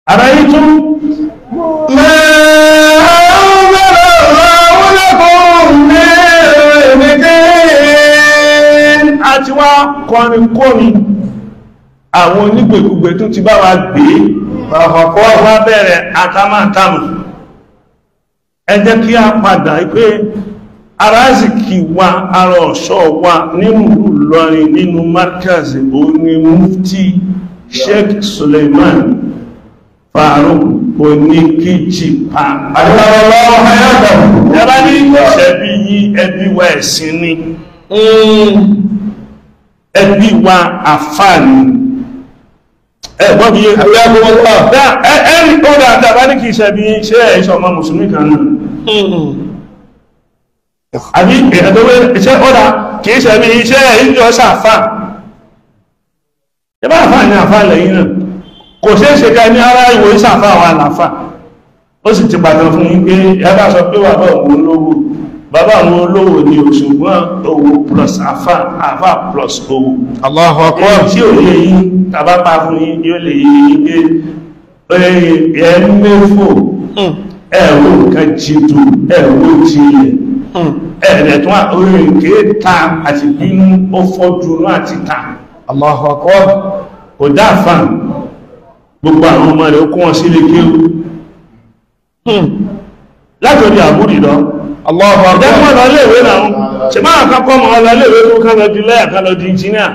Ara yìí tún ما أنزل الله لكم من رزق. Àti wá kọrin kọrin, àwọn onígbèkúgbè tó ti bá wa gbé Àkọ́kọ́. Wá bẹ̀rẹ̀ àtàmàtàmù. Ẹ jẹ́ kí a padà pé arázìkì wa, ara ọ̀ṣọ́ wa nínú ìlú Ìlọrin, nínú Markaz, òní Mufti Sheikh Suleiman Farouk Oníkíjìpá. أدام الله حياته. Yàrá ní ìṣẹ́bí yí, ẹbí wa ẹ̀sìn ni, ẹbí wa àfáàní, ẹ̀gbọ́n bí yé. حياكم الله. Ẹ̀rí ó dáadáa bá ní kìí ṣe bí ṣe ẹ̀ṣọ́ ọmọ mùsùlùmí kan náà, àbí ẹ̀ẹ́dọ́wẹ́ iṣẹ́ ọ̀dà kìí ṣe bí iṣẹ́ ìjọ ṣàfà ẹbá àfà ní àfà lẹ́yìn náà, kò ṣe é ṣe ká ní ara ìwò ìṣàfà wà láfà. Ó sì ti pàtàkì fún yín pé ẹbá sọ pé bàbá òun olówó, bàbá àwọn olówó ni ò, ṣùgbọ́n owó plus àfà, àfà plus owó. الله أكبر. Èyí tí ò lè yí tàbá pa fún yín, yóò lè yí yín pé ẹ mẹ́fò ẹ̀rọ nǹkan jìdù, ẹ̀rọ jìlẹ̀, ẹ̀rẹ̀ tó orí kéta àti bínú, ó fọ́jú inú àti ta. الله أكبر. Kò dáfà, gbogbo àwọn ọmọ rẹ̀ ó kó wọn sílé kéwú látòrí àbúrì lọ. الله أكبر. Ìdẹ́kùn lọ léèwé náà, ṣe máa kọ́kọ́ mọ́ ọ lọ léèwé tó kán lọ di lẹ́yà, kán lọ di engineer.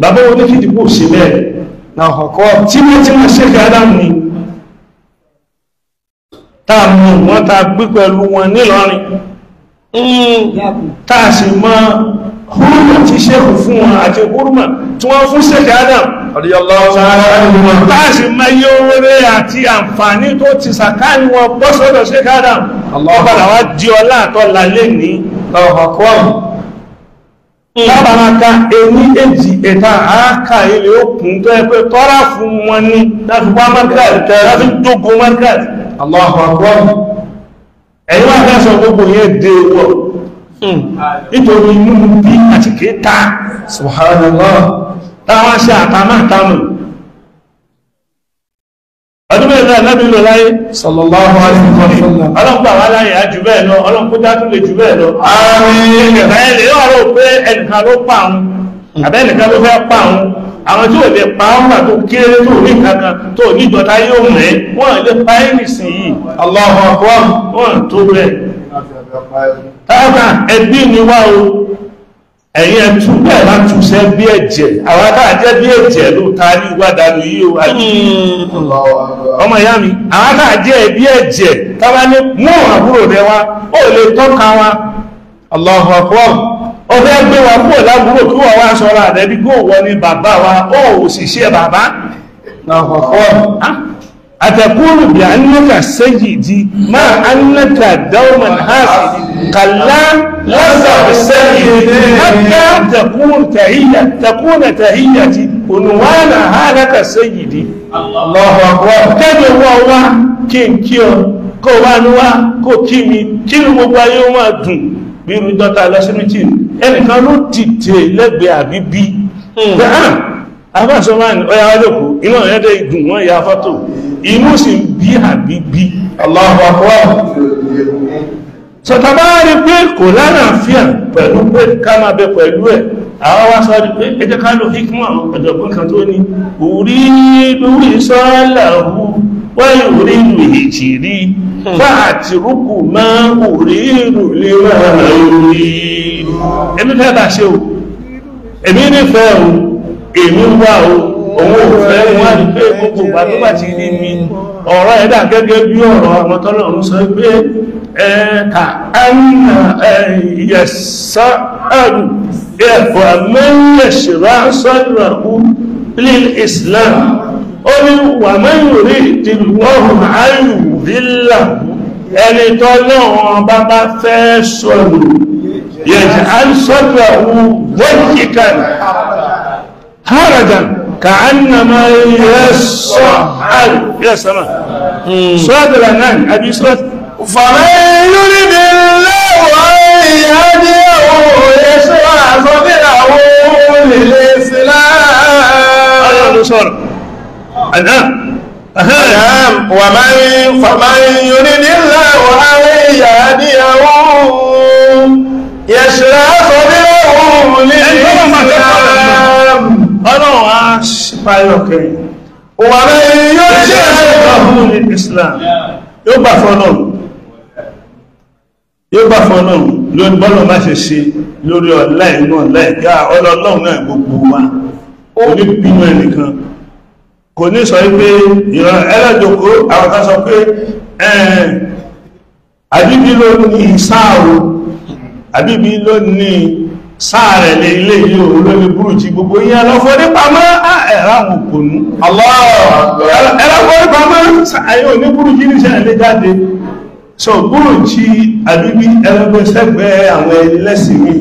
Bàbá oníkìdìbò sí bẹ́ẹ̀. الله أكبر. Tí wọ́n tí wọ́n ṣe kí Ádámù ni táà mú wọn, táà gbé pẹ̀lú wọn nílọrin, táà sì mọ́ húrùmà tí ṣékù fún wọn àti húrùmà tí wọ́n fún ṣékì Ádámù, رضي الله تعالى عنهما. táà sì mọ́ iye oore àti àǹfààní tó ti sàkáàní wọn bọ́ sọ́dọ̀ ṣékì Ádámù. Allah. Wọ́n padà wá di ọlá àtọ́lá lé ní الله أكبر. lábàá máa ka ení èjì ẹ̀ta àáka ilé òkun tó ẹ pé tọ́rà fún wọn ní láti wá Markaz, láti dógún Markaz. الله أكبر. Ẹ̀yin wá fẹ́ sọ gbogbo yẹn dé wọ̀ nítorí inú bí àti kéta. سبحان الله. Táwọn ṣe àtàmàtàmù ọdún mẹ́rin náà lábí lọ láyé. صلى الله عليه وسلم. Ọlọ́pàá wà láyé àjù bẹ́ẹ̀ lọ, ọlọ́pàá tún lè jù bẹ́ẹ̀ lọ. آمين. Ẹ̀ lè wà rò pé ẹnìkan ló pa òun àbẹ́ ẹnìkan ló fẹ́ pa òun. Àwọn tí ò lè pa ọ́n gbà tó kéré, tó ní kankan, tó ní ìjọta yóò mẹ́, wọ́n lè pa ẹ́ nìsín. الله أكبر. Wọ́n tó bẹ́ẹ̀. Táwọn ẹbí ni wá o, ẹ̀yin ẹtú bẹ́ẹ̀ bá túṣẹ́ bí ẹ̀jẹ̀, àwọn táà jẹ́ bí ẹ̀jẹ̀ ló ta ní ìwádàlú yìí o, àbí ọmọ ìyá mi, àwọn táà jẹ́ bí ẹ̀jẹ̀ táwa ní mú àbúrò rẹ wá, ó lè tọ́ka wa. الله أكبر. Ó fẹ́ gbé wa kúrò lábúrò kí wọ́n wá sọ́ra rẹ̀ bí kó wọ́n ní bàbá wa, ó ò sì ṣe bàbá. الله أكبر. أتقول بأنك سيدي ما أنك دوما حاسد؟ كلا، لست بالسيد حتى تكون تهيتي عنوانها لك سيدي. الله أكبر. Kẹ́ni wọ́n wá kí n kí ọ, kó wá ní wá kó kí mi, kí ní gbogbo ayé ó máa dùn. Bí irú dọ́ta lọ sí mítì, ẹnìkan ló dìde lẹ́gbẹ̀ẹ́ àbíbí àbáṣọ máa ní ọya wájòkó, iná ẹ̀yẹ́dẹ̀ ìdùn, wọ́n ya fọ́tò, inú sì ń bí àbíbí. الله أكبر. Sọ̀tàbá rí pé kò lálàáfíà pẹ̀lú pé ká máa bẹ pẹ̀lú ẹ̀, àwọn wá sọ rí pé ẹ jẹ́ ká lò hikmọ́ àwọn ọ̀jọ̀gbọ́n kan tó ní orí lórí sọ́ọ̀làhù wáyé orí ìlú ìjìrí fáàtì rúkù máa orí ìlú lè máa rí. Èmi fẹ́ bá ṣe o, èmi nífẹ̀ẹ́ o, èmi wá o, òun ò fẹ́. Wọ́n á rí pé gbogbo ìgbà tó bá ti rí mi, ọ̀rọ̀ ẹ̀dà gẹ́gẹ́ bí ọ̀rọ̀ àwọn tọ́lọ́run sọ pé ẹ̀ẹ́ka ẹ̀nà yẹ̀sá ẹ̀rù ẹ̀fọ́ mẹ́yẹ̀ṣẹ̀rá sọ́dọ̀rọ̀ líl Islam, ó ní wà mẹ́yìn rí ìdílọ́hùn ayùdílà, ẹni tọ́lọ́run bá bá fẹ́ sọ̀rọ̀ yẹ̀jẹ̀ sọ́dọ̀rọ̀ wọ́n harajan كأنما يصعد يا سماء صاد الأنان أبي صاد. فمن يرد الله أن يهديه يشرح صدره للإسلام. Ọlọ́run sọ̀rọ̀ àná. ومن فمن يرد الله أن يهديه يشرح صدره للإسلام. Ọlọ́run á ṣípayọ̀ kẹrin. ومن يرد الله Islam yóò gbà fọ́lọ́run, yóò gbà fọ́lọ́run lórí bọ́lọ̀ má ṣe ṣe lórí ọ̀lá inú ọ̀lá ẹ̀gá ọlọ́lọ́run náà gbogbo wa oníbínú ẹnìkan kò ní sọ wípé ìran ẹlẹ́jọkó. Àwọn kan sọ pé àbíbí ló ní sáà o, àbíbí ló ní sáà rẹ̀ lé ilé yìí o, ló ní burújí gbogbo yẹn lọ fọ́ nípa mọ́ ẹ̀rọ àwọn òkònú ẹ̀rọ fọ́ nípa mọ́ ayé òní burújí ní sẹ́yìn lé jáde. So burújí àbíbí ẹlẹ́gbẹ́sẹ́gbẹ́ àwọn ẹlẹ́sìn mi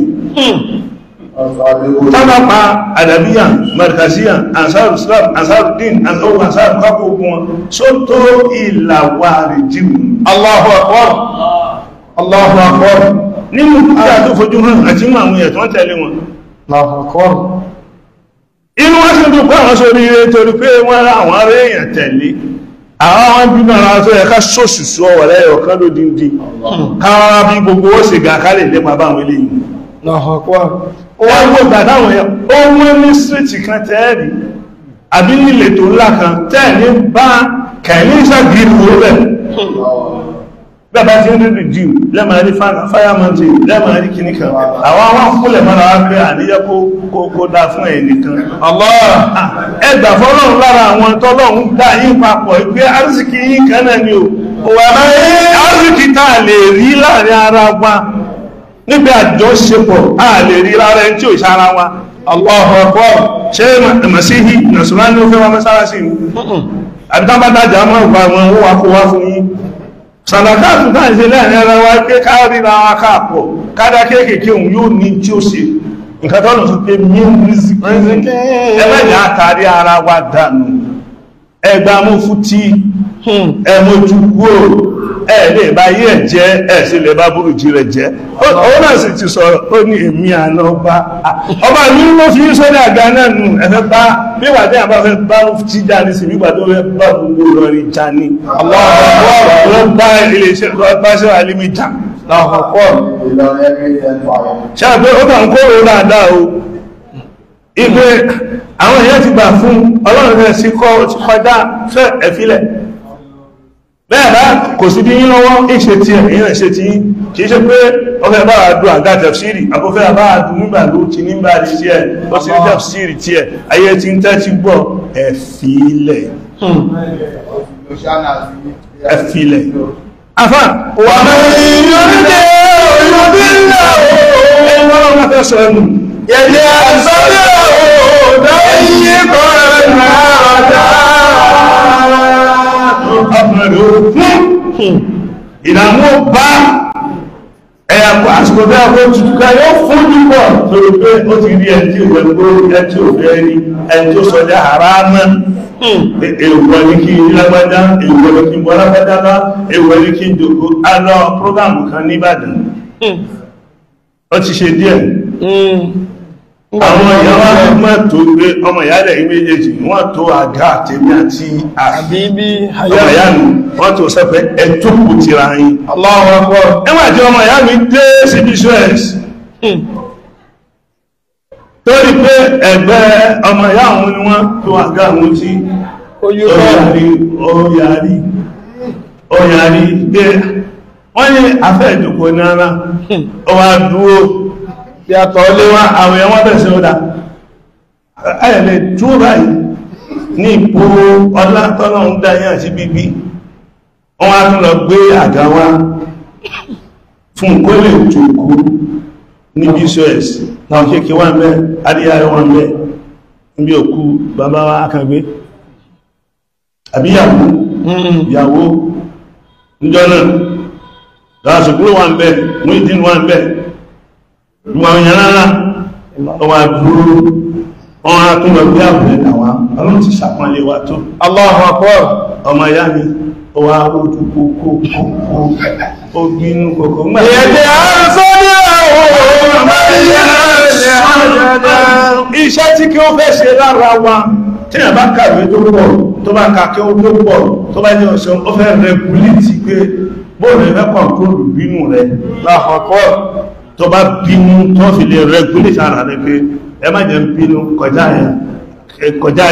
tábàpá àdàbíyà, markaziya, ansar Islam, ansar din, ansar kápò ogun wọn só tó ìlàwà rìjìmù. Allahu akbar, Allahu akbar. Nínú dúkìá tó fojú hàn àti mú àwọn èèyàn tó ń tẹ̀lé wọn. Allahu akbar. Inú wọn sì ń dùn pé àwọn sórí ire torí pé wọ́n rá àwọn ará èèyàn tẹ̀lé. Àwọn bínú ara tó yẹ ká sóṣùṣù ọwọ̀ lẹ́yọ̀ kan lódindi káwọn bí gbogbo ó sì ga ká lè lépa báwọn eléyìí. Allahu akbar. Wọ́n gbogbo àtàwọn èèyàn ó wọ́n ní síríìtì kan tẹ́ẹ̀rí àbí nílé tó ńlá kan tẹ́ẹ̀ní bá kẹ̀ní ìṣàgìrì owó bẹ̀ bẹ́ẹ̀ bá ti ń rí rìdíù lẹ́màá rí fire mountain, lẹ́màá rí kíní kan. Àwọn àwọn fúnlẹ̀ mọ́ra wá pé àníyẹ́ kó dá fún ẹ̀ nìkan. Ẹgbà fọ́lọ́run lára àwọn tọ́lọ́run dá yín papọ̀ pé arísìkí yín kan náà ni o. Arísìkí tá a lè rí láàrin ara wa níbi àjọṣepọ̀ a lè rí lára ẹni tí ò sára wa. Allahu akbar. Ṣé Masihi Nasrani ó fẹ́ wá mọ́sálásí ni? Àbí tán bá dájà mọ́ ìgbà wọn ó wá kó wá fún yín. Sàdákàtù náà ṣe lẹ́ẹ̀rin ara wa pé káríra wa káàpọ̀ kádá kéèkéé òun yóò ní tí ó ṣe nǹkan tọ́nà sọ pé mí ẹlẹ́yìn àtàrí ara wa dànù. Ẹgbà mú fún tí ẹmójú kúrò ẹ lè bá yí ẹ̀ jẹ́, ẹ sì lè bá burújí rẹ̀ jẹ́. Òun náà sì ti sọ̀rọ̀, ó ní èmi àná ọba ọba mi ló fi ń sọ́dọ̀ àga náà nù. Ẹ̀fẹ́ bá bí wà ní àbá fẹ́ bá tí já ní sí nígbà tó fẹ́ bá gbogbo lọrin já ní wọ́n bá iléeṣẹ́ bá ṣe àlímì já ṣáàpẹ́ ó kàn kó rò dáadáa o. Ìgbé àwọn èèyàn ti gbà fún ọlọ́run rẹ̀ sí kọjá fẹ́ ẹ̀fílẹ̀ bẹ́ẹ̀ bá kò sí bí yín lọ́wọ́ ìṣe tí ẹ̀ ìyẹn ṣe tí yín kìí ṣe pé ọfẹ́ bá àdú àga tẹ̀fsírì àbúfẹ́ bá àdú nígbà ló ti nígbà lè ṣe ẹ̀ ó ti ní tẹ̀fsírì tí ẹ̀ ayé ti ń tẹ́tí gbọ́. Ẹ̀fílẹ̀ ẹ̀fílẹ̀ afá wà ìdàmú bá ẹ̀yàkọ̀ àsìkò bí akọ́ tutù ká yóò fún jùpọ̀ lórí pé ó ti rí ẹni tí òfẹ́ gbó, ẹni tí òfẹ́ rí, ẹni tó sọjá àrámọ́. Èèwọ̀ ní kí n lágbájá, èèwọ̀ ní kí n bọ́ lágbájá bá, èèwọ̀ ní kí n jòkó. A lọ prógámù kan nìbàdàn, ó ti ṣe díẹ̀. Àwọn ìyàwó mọ́ tó gbé ọmọ ìyálẹ̀ méjèèjì wọ́n tó àga àtẹ̀mí àti àbíbí ọmọ ìyá mi wọ́n tó sẹ́fẹ́ ẹ̀tọ́kù tira yín. Allahu akbar. Nígbà tí ọmọ ìyá mi dé síbi suez tó rí pé ẹgbẹ́ ọmọ ìyá òun ni wọ́n tó àga òun tí ó yarí pé wọ́n ní afẹ́ ìjòkó náírà ó wá dúró yàtọ̀ lé wá àwọn èèyàn wọ́n bẹ̀rẹ̀ sí ó dá ayẹ̀lẹ̀ dúró báyìí ní ipò ọlá tọ́lọ́ ń dá yàn sí bíbí. Wọ́n á tún lọ gbé àga wá fún kó lè jòkó ní bcs náà kéèké wà ń bẹ́ adéyàrá wà ń bẹ́ níbi òkú bàbá wa akàgbé àbí ìyàwó ìyàwó níjọ́ náà lọ́sùkúrò wà ń bẹ́ Muyideen wà ń bẹ́ ìwọ̀n èèyàn rárá ọwà dúró. Wọ́n á tún lọ gbé àbúrẹ́ tàwa. Ọlọ́run ti ṣàpọ́nlé wa tó. Allahu akbar. Ọmọ ìyá mi ó wá ojú kókó kókó ó bínú kókó. Yẹ̀dẹ̀ àǹsọ́dẹ̀ àwọn ọmọ ìyá iṣẹ́ tí kí ó fẹ́ ṣe lára wa Tí a bá kàwé tó pọ̀, tó bá ka kí ó tó pọ̀, tó bá jẹ́ ọ̀sán, ó fẹ́ rẹgúlítì pé bóòlù ẹ̀fẹ́ kọ̀ǹtróòlù bínú rẹ̀. Allahu Akbar. Tó bá bínú tó fi lè rẹgúlítì ara rẹ̀ pé ẹ má jẹ́ ń bínú kọjá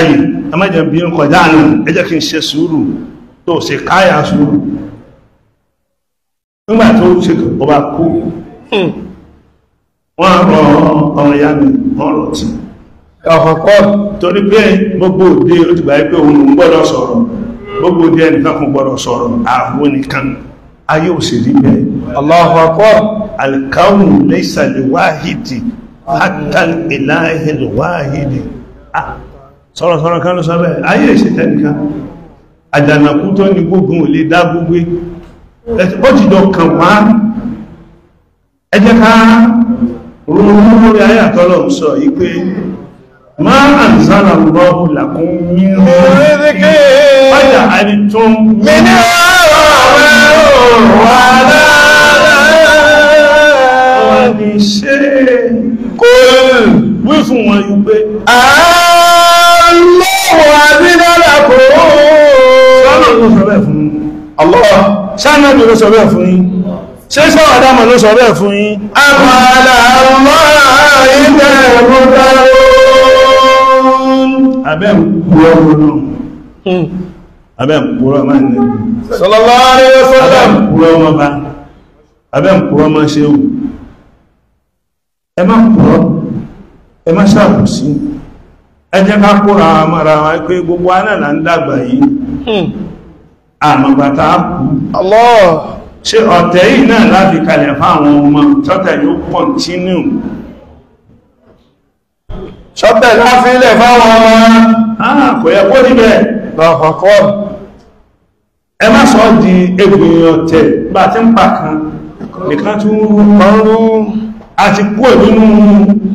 yìí, ẹ má jẹ́ ń bínú kọjá náà, ẹ jẹ́ kí n ṣe sùúrù, tó ṣe káyà sùúrù. Nígbà tó ṣe ọba kú, wọ́n rọ ọmọ ìyá mi, wọ́n rọ̀ tí. Allahu Akbar. Torí pé gbogbo òde ó ti gbà pé òun ń gbọ́dọ̀ sọ̀rọ̀, gbogbo òde ẹnìkan kò gbọ́dọ̀ sọ̀rọ̀, àwọn nìkan ayé ò sì rí bẹ́ẹ̀. Allahu Akbar. Al-kawnu laysa li-wahidi hatta al-ilahi al-wahidi. Sọ̀rọ̀sọ̀rọ̀ kan ló sọ bẹ́ẹ̀, ayé ìṣẹ̀tẹ̀ nìkan. Àjànàkú tó ní gbogbo ò lè dá gbogbo. Ó ti jọ kàn wá. Ẹ jẹ́ ká ronú lórí ayé àtọ́lọ̀ sọ yìí pé ma anzala Allahu lakum min rizqin faja'altum minhu haraman wa halalan. Ní ṣe Qul wí fún wọn yìí pé Allahu adhina lakum. Sọ́nà ló sọ bẹ́ẹ̀ fún yín. Allah. Ṣáná ló sọ bẹ́ẹ̀ fún yín. Ṣé sọ́wọ́dámọ̀ ló sọ bẹ́ẹ̀ fún yín? Am ala Allahi taftarun. Abẹ́ ń purọ́ náà. Abẹ́ ń purọ́ máa ní. Sallallahu alayhi wa Abẹ́ sallam. ń purọ́ mọ́ bá. Abẹ́ ń purọ́ máa ṣe wù. Ẹ má purọ́. Ẹ má ṣàbòsí. Ẹ jẹ́ ká kóra mọ́ra wa pé gbogbo wa náà là ń dàgbà yìí. Àmọ̀gbàtà kú. Allah. Ṣé ọ̀tẹ̀ yìí náà láfi kalẹ̀ fáwọn ọmọ tọ́tẹ̀ yóò kọ̀ntínú? Ṣọ́tẹ̀ láfílẹ̀ fáwọn ọmọ. Kò yẹ kó níbẹ̀. Allahu Akbar. Ẹ má sọ di egbìyàn ọ̀tẹ̀ bá ti ń pa kan nìkan tún rú. A ti kúrò nínú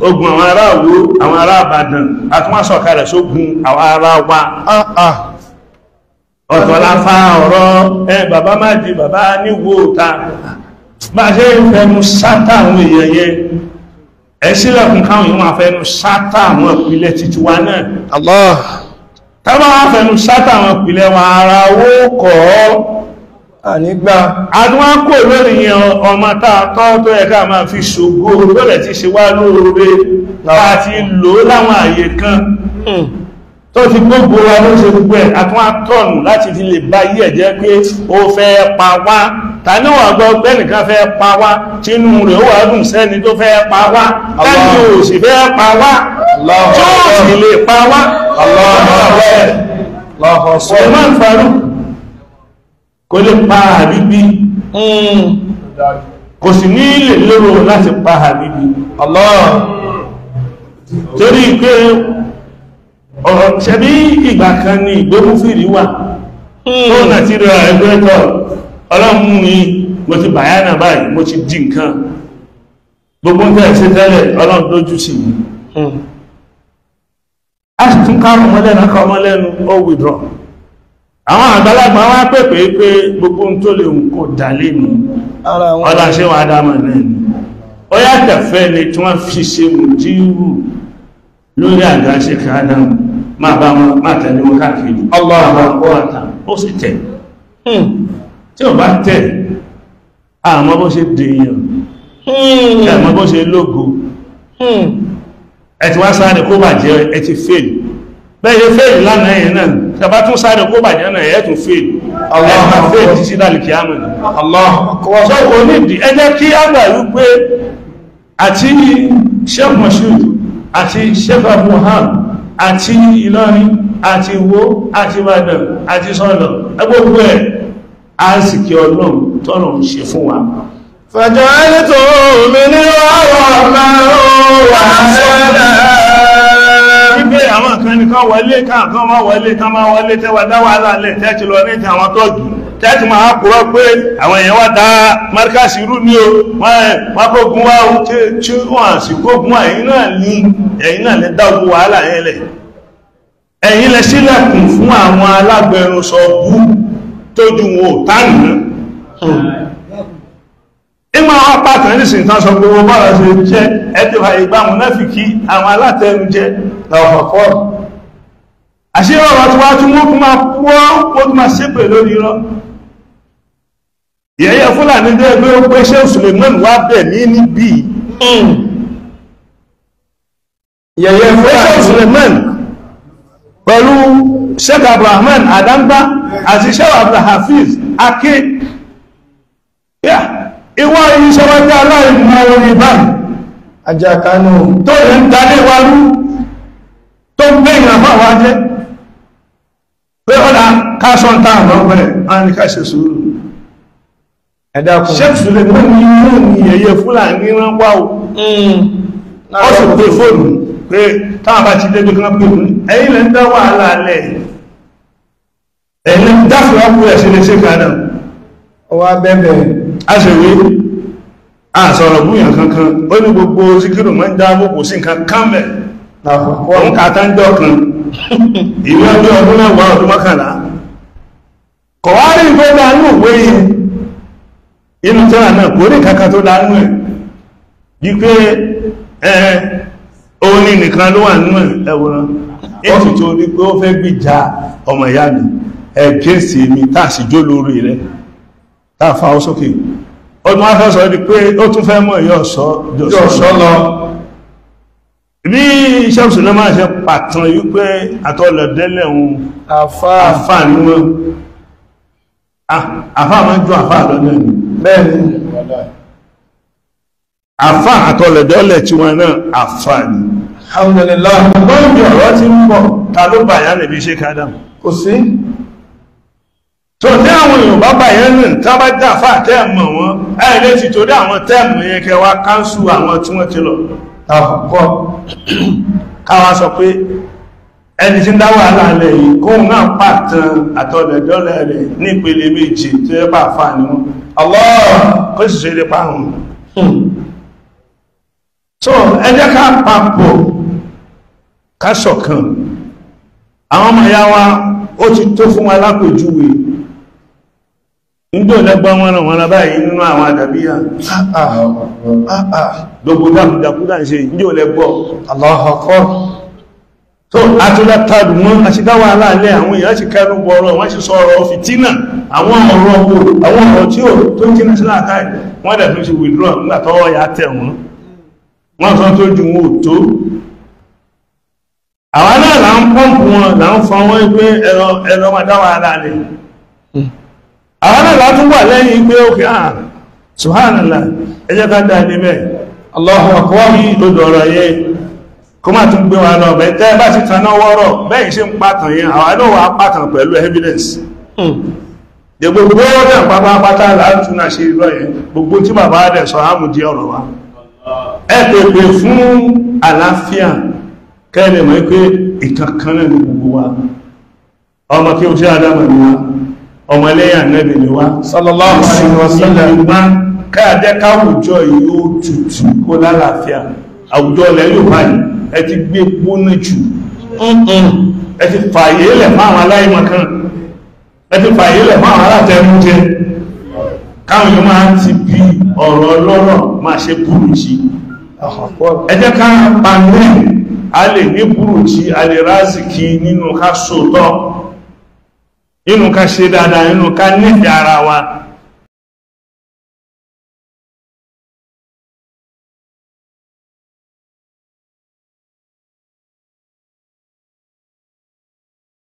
ogun àwọn ará Ìwó, àwọn ará Ìbàdàn, a tún wá sọ̀kalẹ̀ sógun àwọn ará wa. Ọ̀tọ̀ la fa ọ̀rọ̀ ẹ bàbá má di bàbá níwò ta. Bá ṣe ń fẹnu sátà àwọn èèyàn yẹn, ẹ sílẹ̀kùn káwọn èèyàn máa fẹnu sátà àwọn ìpìlẹ̀ títí wa náà. Allah. Tábà wá fẹnu sátà àwọn ìpìlẹ̀ wa, ara owó kọ̀ ọ́. Ànígbà. Àdúnwá kò lórí yẹn ọmọ táa tọ́ tó yẹ ká máa fi ṣògo lọ́lẹ̀ tí ṣe wá lóore, tá a ti lò ó láwọn àyè kan tó ti gbogbo wa ló ṣe gbogbo ẹ̀, àtúnwá tọ̀nù láti fi lè bá yí ẹ̀ jẹ́ pé ó fẹ́ pa wá. Ta ní wà gbọ́ pé nìkan fẹ́ pa wá, tínú rẹ̀ ó wà dùn sẹ́ni tó fẹ́ pa wá, tẹ́ni ò sì fẹ́ pa wá, tí ó sì lè pa wá. Allahu Akbar. Suleiman Faruk kò lè pa Habibi, kò sì ní lè lérò láti pa Habibi. Allah. Torí pé ọ̀rọ̀ ṣẹbí ìgbà kan ní ìgbókúfìrí wà tó nà tí rẹ̀ ẹgbẹ́ tọ́ ọlọ́mú mi, mo ti bàyánà báyìí, mo ti di nǹkan gbogbo ń tẹ́ ṣe tẹ́lẹ̀, ọlọ́run lójú sí mi. A sì tún kárùn mọ́lẹ́nu ká ọmọlẹ́nu ó withdraw. Àwọn àgbàlagbà wá pèpè pé gbogbo ń tó lè ń kó dà lé mi, ọlá ṣé wàá dámọ̀ náà ni ó yàtọ̀ fẹ́ ni tí wọ́n fi ṣe mùdírù lórí àga ṣe káàdà, máa bá wọn máa tẹ̀lé wọn káàkiri. Allahu Akbar. Ó sì tẹ̀. Tí ò bá tẹ̀, àmọ́ bó ṣe dèèyàn, àmọ́ bó ṣe lógo. Ẹ ti wá sáré kó bàjẹ́, ẹ ti fail. Bẹ́ẹ̀ ṣe fail lánàá yẹn náà, tàbá tún sáré kó bàjẹ́ náà, ẹ tún fail. Ẹ máa fail títí dàlì kíámù ni. Allahu Akbar. Sọ kò nídìí. Ẹ jẹ́ kí á gbà wípé àti Sheikh Moshood àti Sheikh Abraham àti Ìlọrin àti Ìwó àti Ìbàdàn àti sọ́lọ̀, gbogbo ẹ̀ àsìkí Ọlọ́run tọ́rọ ń ṣe fún wa. Faja'altum minhu haraman wa halalan. Wípé àwọn kan nìkan wọlé, káàkan máa wọlé, ká máa wọlé, tẹ́wà dá wàhálà lẹ̀, tẹ́tì lọ ní ti àwọn tọ́ọ̀gì, tẹ́tì máa purọ́ pé àwọn èèyàn wá dá márkàsì rú ní o, wọ́n kó gun wá o, tí wọ́n sì kó gun, ẹ̀yin náà ní ẹ̀yin náà lè dá ogun wàhálà yẹn lẹ̀. Ẹ̀yin lẹ sílẹ̀kùn fún àwọn alágbẹnusọ bú tójú wọn ò tánà. Ìmọ̀ àwọn apá kan nísìnyí tán sọ gbogbo bọ́ọ̀lù ṣe jẹ́ ẹ ti fàyè gba mùnáfìkì àwọn alátẹnujẹ. Allahu Akbar. Àṣé ọ̀rọ̀ tí wá tún wọ́n tún máa pọ́, wọ́n tún máa ṣépè lórí irọ́. Yẹ̀yẹ́ Fúlàní jẹ́ pé ó pé Sheikh Suleiman wá bẹ̀ mí níbí. Yẹ̀yẹ́ Sheikh Fúlàní Suleiman pẹ̀lú Sheikh Abdulrahman Adamba àti Sheikh Abdulhafiz Ake. Ìwọ ìṣọ́wọ́jẹ́ aláìmọ̀ orí báyìí Ajá Kánò. tó lè ń dalé wa rú, tó ń gbé ìrànfà wa jẹ́. Pé ọ̀dà káṣọ́ ń tàn lọ́pẹ́, a ní ká ṣe sùúrù. Ẹ dákun. Sheikh Suleiman ní inú ní yẹ̀yẹ́ Fúlàní rán wá o. Ó sì pé fóònù pé táwọn bá ti débi kan pé fún ẹ̀yin lẹ ń dá wàhálà lẹ̀, ẹ̀yin lẹ ń dá fúlákù ẹ̀ sí lè ṣe kan náà. Ó wá bẹ̀bẹ̀. A ṣe wí a sọ̀rọ̀ búyàn kankan, ó ní gbogbo síkírù máa ń dá kò sí nǹkan kan mẹ́. Òun kà tá ń jọ kan ìwé ọjọ́ ọdún mẹ́wàá ọdún mọ́kànlá kọ̀wárí tó dánú òwe yìí inú tẹ́lá náà kò ní kankan tó dánú ẹ̀ bí pé ẹ òun ní nìkan ló wà nínú ẹ̀wòrán èsì tó rí pé ó fẹ́ gbìjà ọmọ ìyá mi ẹ̀ kéèsì mi tá a sì jó lórí rẹ̀ tá a fa ọ sókè ọdún wá fẹ́ sọ di pé ó tún fẹ́ mọ̀ ìyá ọ̀sọ́ Yóò sọ lọ. Bí Sheikh Suleiman ṣe pàtàn yí pé àtọ́lẹ̀dẹ́lẹ̀ òun Àfá. àfà ní wọn, àfà máa ń jọ àfà lọ́nà ni. Bẹ́ẹ̀ni. Àfà àtọ́lẹ̀dẹ́lẹ̀ tí wọn náà àfà ni. Alhamdulillah. Bọ́ọ̀dì ọ̀rọ̀ tí ń bọ̀ ta ló bà yá lẹ̀bí ṣe kádàm. Kò sí. Tó tí àwọn èèyàn bá bà yẹn nì tá bá dá àfà tẹ́ẹ̀mọ̀ wọn ẹ̀ lè ti torí àwọn tẹ́ẹ̀mù yẹn kẹ wá káńsù àwọn tí wọ́n ti lọ. Àkọ́kọ́. Káwa sọ pé ẹni tí ń dá wàhálà lẹ̀ yìí kóun náà pàtàn àtọ̀lẹ̀dọ́lẹ̀ rẹ̀ ní ìpele méje tó yẹ bá àfà ni wọn. Allah. Kó sì ṣe lè parun. So ẹ jẹ́ ká papọ̀ ká ṣọ̀kan. Àwọn ọmọ ìyá wa ó ti tó fún wa lápèjúwe. Níjọ́ lẹ́gbọ́n wọn ràn wọ́n lọ báyìí nínú àwọn àdàbíyà. Gbogbo dákúdákú dá ń ṣe níjọ́ lẹ́gbọ́. Allahu Akbar. So àtúndátàdù wọn àti dáwà aláàlẹ́ àwọn èèyàn ti kẹnu bọ̀rọ̀ wọ́n ti sọ ọ̀rọ̀ fìtínà àwọn ọ̀rọ̀ wo àwọn ọ̀rọ̀ tí ó tó jìnà sí láàkáì wọ́n dẹ̀ tún ti withdraw nígbà tọ́wọ́ ya tẹ̀ wọ́n. Wọ́n sọ tó ju wọn ò tó. Àwọn náà là ń pọ́ǹpù wọn là ń fọn wọn pé ẹ̀rọ ẹ̀rọ máa dáwà aláàlẹ́. Àwọn náà là tún wà lẹ́yìn pé ókè ah subhanallah ẹ jẹ́ ká dá ilé bẹ́ẹ̀. Allahu Akbar. Kí odò ọ̀rọ̀ yẹn kó máa tún gbé wa lọ bẹ́ẹ̀ tẹ́ bá ti taná wọ́rọ̀ bẹ́ẹ̀ ṣe ń pàtàn yẹn àwọn náà wà pàtàn pẹ̀lú evidence. Dè gbogbo ọ̀dẹ̀ pátápátá láti náà ṣe irọ́ yẹn gbogbo tí bàbá rẹ̀ sọ àmú di ọ̀rọ̀ wa. Ẹ pèpè fún àlàáfíà kẹ́lẹ̀ mọ̀ pé ìkankan náà ní gbogbo wa. Ọmọ kí o ṣe Ádámù ni wa, ọmọ ẹlẹ́yà Ànábì ni wa. Sallallahu alaihi wasallam. Káàdẹ́ káwùjọ yìí ó tutù kó lálàáfíà. Àwùjọ ilẹ̀ Yorùbá yìí ẹ ti gbé gbóná jù, ẹ ti fààyè lẹ̀ fún àwọn aláìmọ̀kan, ẹ ti fààyè lẹ̀ fún àwọn alátẹnujẹ, káwọn èèyàn máa ti bí ọ̀rọ̀ ọlọ́rọ̀ máa ṣe burújí. Ẹ jẹ́ ká panẹ́ a lè ní burújí, a lè rázìkí nínú ká sòótọ́, nínú ká ṣe dáadáa, nínú ká nífẹ̀ẹ́ ara wa.